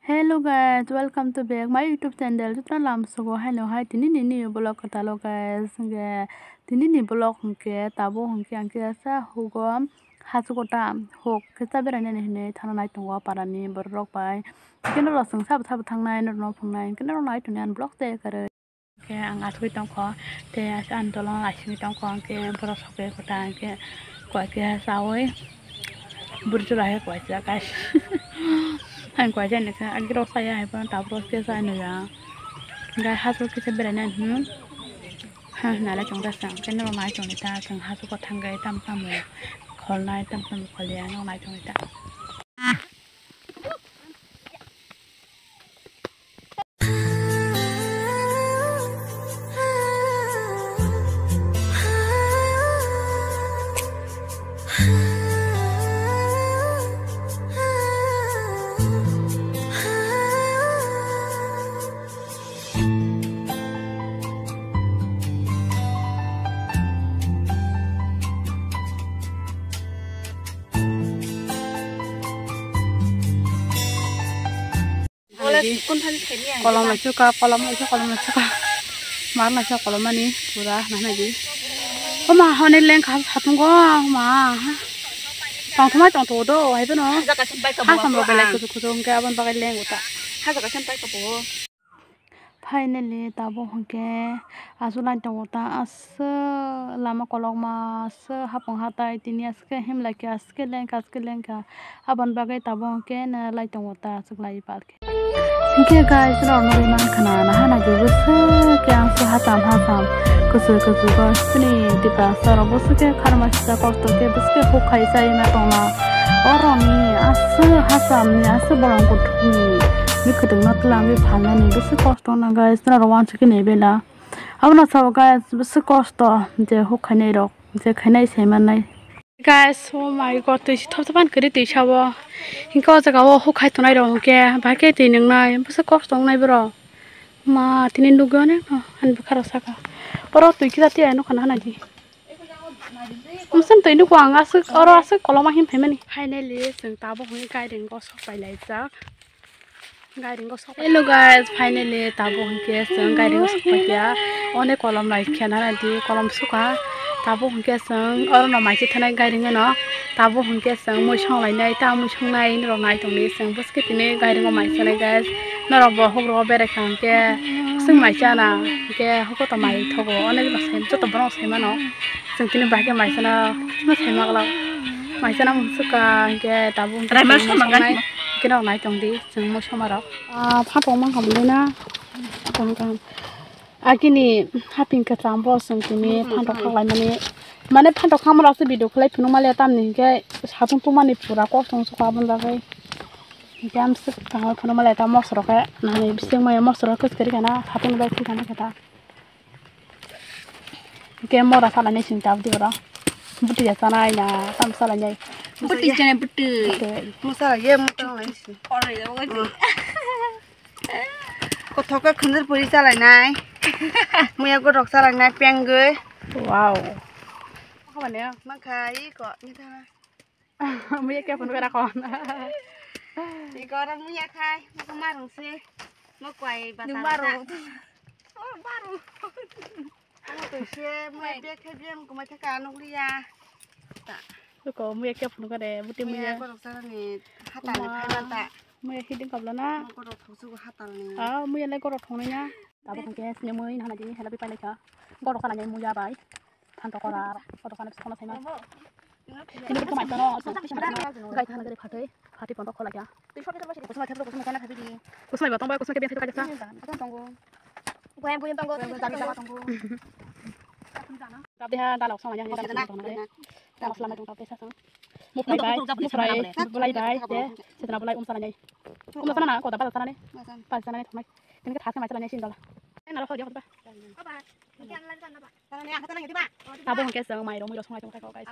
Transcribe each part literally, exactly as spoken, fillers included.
Hello guys, welcome to back my YouTube channel. Jotono lamsogo haino hai tini nini vlog kwtalo guys. Hwnkhe tini ni vlog hwnkhe tabuk hwnkhe ang kisa hugo hachukota huk kisa berainani hinwi thana nai tongo parani borok rok bai. Hwnkhe norok chwng sabo sabo thangnai norok no phungnai hwnkhe norok nai tongni ani vlog se kwrwi. Khe ang asugwi tongkho, tei asa ani tolong asugwi tongkho, hwnkhe borok sokhe kwtal hwnkhe koi khe chaui bwrwi chwla khe koi cha guys. Ang koi cha ni khe agirok saya hai phano tabuk rok se cha nw ya. Gai hachuk kisa beraina hmm ha nalai chwng ta chwng khe norok nai chwng ta chwng hachuk kwthang gai tam tam kholnai tam tam khol ya norok nai chwng ta. Kolom lai suka, kolom lai suka, kolom lai suka. Mar lai suka, kolom mani pura nahna di. Oma hone leng kha satungo ma. Tong thumai tong to do, hai bono. Haja kaisa bai ka buwa. Hasam ro belai kutu kutu hwnkhe aboni bagwi leng uta. Haja kaisa bai ka buwa. Finally tabuk hwnkhe achuk lai tongo ta aswk lama kolokma aswk hapung hatai tini aswk himlai khe aswk lengkha aswk lengkha aboni bagwi tabuk hwnkhe nalai tongo ta aswk lai palkhe. Hwnkhe guys norok nugwi mankha na nahana khe bwswk khe aswk hacham hacham kwchwk kwchwk o chini tiprasa rok bwswk khe kharma sijak kosto khe bwswk khe huk khai chai ma tongla. Oroni aswk hacham ni aswk borok kuthukni. Bwkhwtwng no twlangwi phalnani bwswk kosto no guys, norok uansukhe nai bela. Abono sabo guys, bwswk kosto je huk khainai rok, je khainai sai mannai. Guys, oh my God, twi si thop thop ani kwrwi twi sabo. Hinkhe o jaga o huk khai tongnai rok hinkhe bahai khe twi nwngnai, bwswk kosto wngnai borok. Ma, tini nugwi onek no ani bwkha rok saka. Oro twi kisa twi ai nukha na hana di. Mungsa twi nugo ang aswk, oro aswk koloma hin phaimani. Finally, chwng tabuk hwnwi gairing o sok pai laijak. Gairing o sok. Hello guys, finally tabuk hwnkhe chwng gairing o sok pai kha. Onek kolom bai khe nana di, kolom suka. Tabuk hwnkhe chwng oro no mai se thanai gairing no. Tabuk hwnkhe chwng mui song lainai, ta mui songnai rok nai tongdi chwng bwskhe tini gairing o mai sanai guys. Norok bo huk rogo berai kha hwnkhe chwng mai chana hwnkhe huk koto mai thogo. Onek no sai joto borok sai mano. Chwng tini bahai khe mai sana ma sai ma glak. Mai sana mung suka hwnkhe tabuk hwnkhe Raima chwng sama mui songnai. Hwnkhe norok nai tongdi chwng mui soma rok. Ah, phatong mankha bwlwi na. Kaham kaham. Agini haping kwcham bo chwng tini phantok khaklaimani. Mane phantok khamoro aswk video khlai phunukma le tamni hinkhe satung tungmani pura kosto wngsuka aboni bagwi. Hinkhe amswk kaham phunukma le ta mosoro khe nani bising maya mosoro kwchwrwi kana satung bai thwi kana khe ta. Hinkhe mora salainai sing tabdi oro. Bwtwi ya chanai na tam salainai. Bwtwi chanai bwtwi. Bwtwi. Mosala ye mosala lai si. Oro ya bwtwi. Kothok khe khwnjwr puri chalainai. Muya gothok chalainai pengwi. Wow. Mankha iko nithana. Muya khe phunukhe rakhon. Iko oro muya khai, iko marung se. Mo kwai bata. Ni marung. Oh, marung. Amo to se muya bek khai biyang kumai thaka nukliya. Ta. Iko muya khe phunukhe de, buti muya. Muya gothok chalainai hatani phaiman ta. Muya hiding kabla na. Mo gothok thoksugo hatalni. Ah, muya lai gothok thongnai na. Tabuk hwnkhe sini mui nahana di hela bipai laikha. Gothok salainai muya bai. Phantok kora, gothok sana biskona saima. Ini kita main tono, gai thana gari phatai, phatai pondok khola kya. Kusmai ba tongbai, kusmai ke biasa kajaksa. Tongo. Buaya buaya tongo. Tongo. Tapi ha dalok sama ya, dalok sama ya. Dalok selama tong tapi sasang. Mufrai bai, mufrai, bulai bai, de, setena bulai um salainai. Um sana na, kota pada sana ni. Pada sana ni thomai. Ini kita thasa mai salainai sindala. Nalo kau dia kota. Tabuk hwnkhe chwng mairok muirok songnai tongkha kok guys.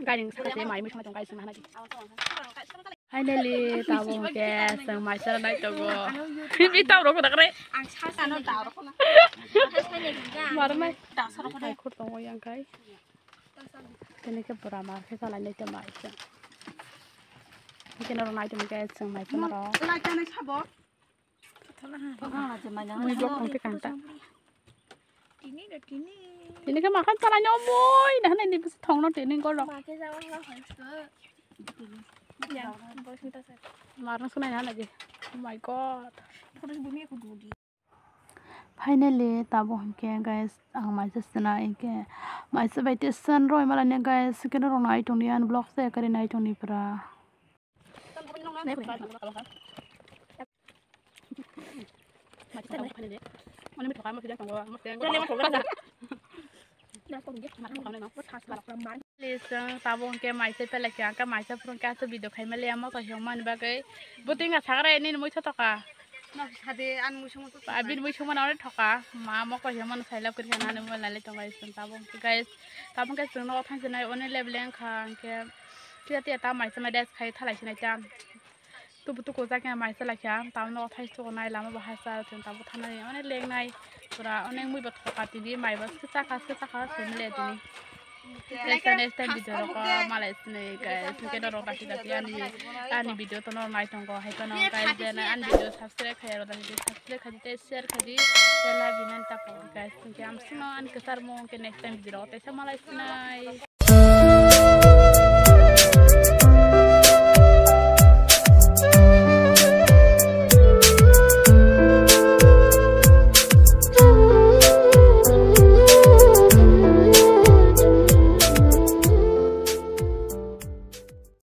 Gairing saka se mai mui songnai tong guys, nahana di. Finally tabuk hwnkhe chwng mai chara nai tongo. Bini tawrok kwtak re. Ang sa sa no tawrok na. Mar mai. Hai khur tongo yang kai. Tini khe bura mar khe salai nai tong mai chwng. Keno rok nai tong khe chwng mai phano rok. Lai kanai sabo. Mui blok tong khe kanta. Tini da tini. Tini khe makan chala nyo mui da hanai ni bisi thong no tini gol rok. Ma khe jawa hla hoi sko. Ya, bos mita sa. Marang sunai na lagi. Oh my god. Photo bumi aku dudi. Finally, tabo hinkhe guys, ang maisa swnai hinkhe maisa bai tei swn roi malani guys, keno rok nai tongni ani vlog se kari nai tongni pura. Chwng tabuk hwnkhe maisa pelaikha, hwnkhe maisa phuru hwnkhe aswk video khaima le amo kaisa mani bagwi. Bo twi wngkha sakrai nini mui thotoka. Abini mui songmani onek thoka. Ma amo kaisa mano sailab kwrwikha nani mobile nailai tongo chwng tabuk hwnkhe guys. Tabuk hwnkhe chwng nogo thansinai oni level wngkha hwnkhe. Phiya tiya ta maisa mai rest khai thalai sinai ta. Tubu tuku jagya mai chalai kha, tamo nogo thai sugo nai lama bo hachal chwng tamo thanai onek lengnai pura onek mui bo thoka tini mai bo swkhe chakha swkhe chakha simi le tini. Next time, next time video rok malai sinai guys, hwnkhe norok daki daki ani ani video to norok nai tongo hai phano guys, je ani video subscribe khai rok daki subscribe khai tei share khai di tei like di nani ta pok guys, hwnkhe amsino ani kwchar mo hwnkhe next time video rok teisa malai sinai.